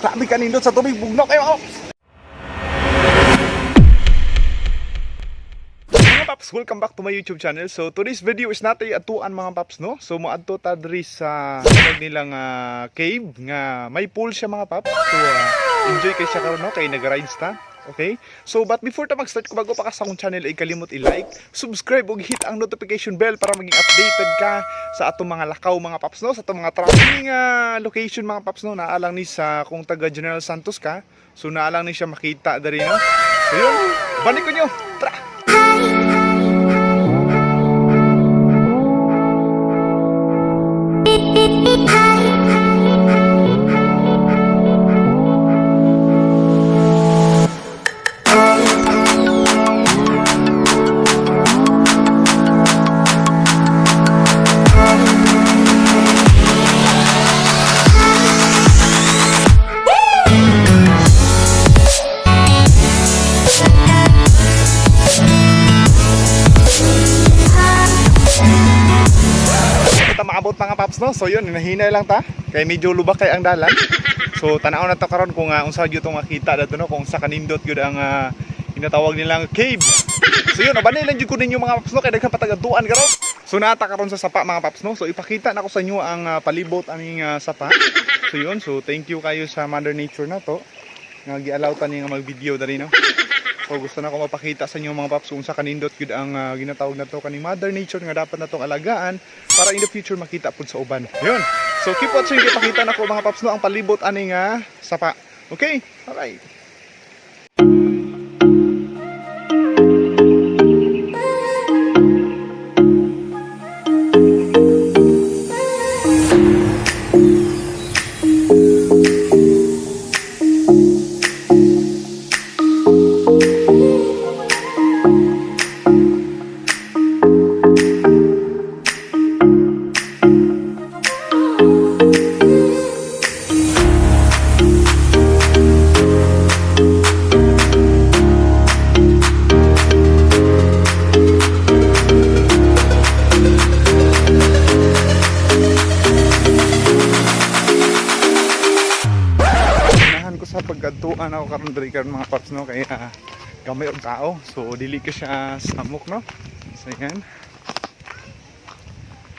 Grabe kanindot sa tubig, bugnaw kayo, mga paps. Mga paps, welcome back to my YouTube channel. So today's video is natay atuan, mga paps, no. So moadto ta diri sa tawag nilang cave nga may pool siya, mga paps. So enjoy kay siya karon, no, kay nag-rides ta. Okay? So but before ta mag-start, kung bago pa ka sa akong channel ay kalimot i-like, subscribe ug hit ang notification bell para maging updated ka sa atong mga lakaw, mga paps, no, sa atong mga traveling location, mga paps, no. Naalang ni sa kung taga General Santos ka, so naalang ni siya makita diri, no. So yun, balik ko nyo. Tara! Ta maabot, mga paps, no. So yun, nahinay lang ta. Kay medyo lubak kay ang dalan. So tanaw na to karon kung unsa gyud tong makita dato, no, kung sa kanindot gyud ang ginatawag nilang cave. So yun, abanay lang jud ko ninyo, mga paps, no, kay daghan patagaduan karon. So naata karon sa sapa, mga paps, no. So ipakita na ko sa inyo ang palibot aming sapa. So yun, so thank you kayo sa Mother Nature na to nga giallow ta niya nga mag-video diri, no. So gusto na ko mapakita sa inyo, mga paps, kung sa kanindot gyud ang ginatawag na to kaning Mother Nature nga dapat natong alagaan para in the future makita pud sa uban. Yun. So keep watching kay pakita nako, mga paps, no, ang palibot ani nga sapa. Okay? Alright. Unahan ko sa pagkadtuan ako karon diri karon, mga paps, no, kay gamay og tao. So dili ka siya samok, no. So yan.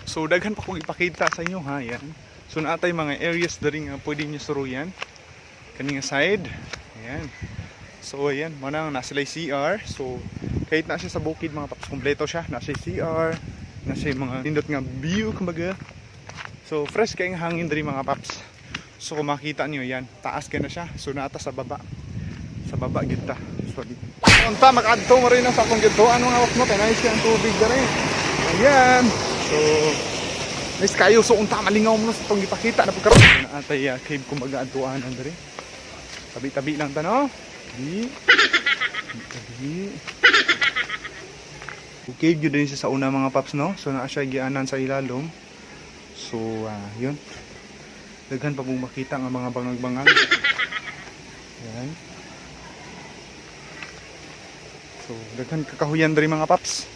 So daghan pa kong ipakita sa inyo, ha, yan. So naatay mga areas diri nga pwede niyo suruyan. Kani nga side. Ayan. So ayan, mo nang nasa sila'y CR. So kahit na siya sa bukid, mga paps, kompleto siya. Nasa CR, nasa mga nindot nga view kumbaga. So fresh kay ang hangin diri, mga paps. So kung makita niyo yan, taas kay na siya. So naata sa baba. Sa baba gid ta. So di. Unta makadto mo rin na sa akong gidto. Ano nga mo kay nice ang tubig diri. Ayan. So nice kayo. So unta malingaw mo na sa itong gipakita na pagkaroon. Naatay cave kumbaga adtuanan diri. Tabi-tabi lang ta, no. Tabi. Tabi. Okay, gyud din siya sa una, mga paps, no. So naa siya gianan sa ilalom. So yun. Daghan pa mong makita nga mga bangag-bangag. Ayan. So, daghan kakahuyan diri, mga paps.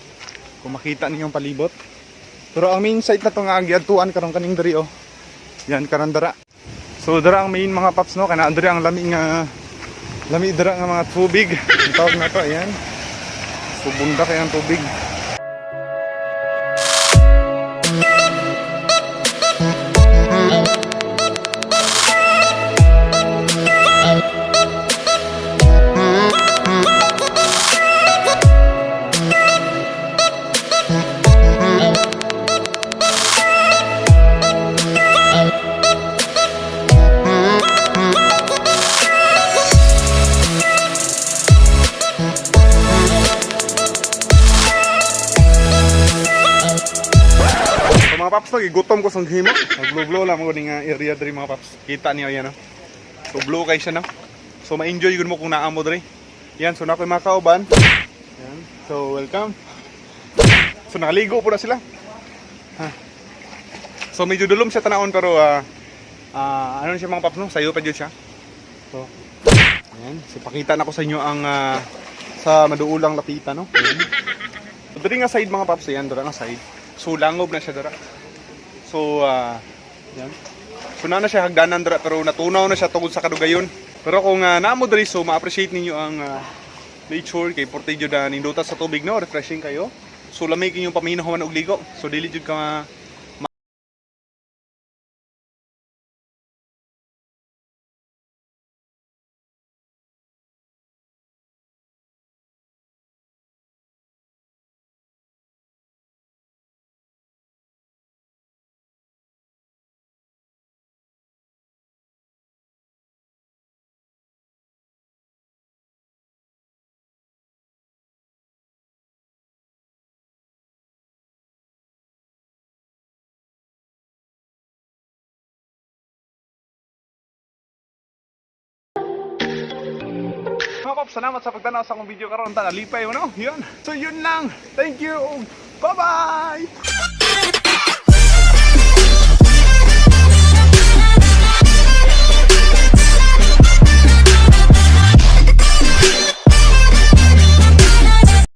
Kung makita ninyo ang palibot. Pero ang main site na to nga giadtuan karon kaning diri oh. Yan karon dara. So dara ang main, mga paps, no, kana diri ang lami nga lami dara nga mga tubig. Ang tawag na to, ayan. So bunda kay ang tubig. So mga paps, no, gigutom ko sa himo. Nag-blow lang mo nga area diri, mga paps. Kita niyo yan, no. So blow kay siya, no. So ma-enjoy gud mo kung naa mo diri. Yan, so na ko'y mga kauban. Yan. So welcome. So nakaligo po na sila. Ha. So medyo dulom siya tanawon pero ano na siya, mga paps, no? Sayo pa jud siya. So ayan, so pakita na ko sa inyo ang sa maduulang lapitan, no. Ayan. So diri nga side, mga paps, ayan, dira nga side. So langob na siya dira. So yan. So naa na siya hagdanan dira pero natunaw na siya tungod sa kadugayon. Pero kung naa mo diri, so ma-appreciate ninyo ang nature kay porte jud na nindota sa tubig, no, refreshing kayo. So lamig inyong paminaw man og ligo. So dili jud ka Mga paps, salamat sa pagtanaw sa akong video karon. Ta nalipay mo, no? Yun. So yun lang. Thank you. Bye-bye.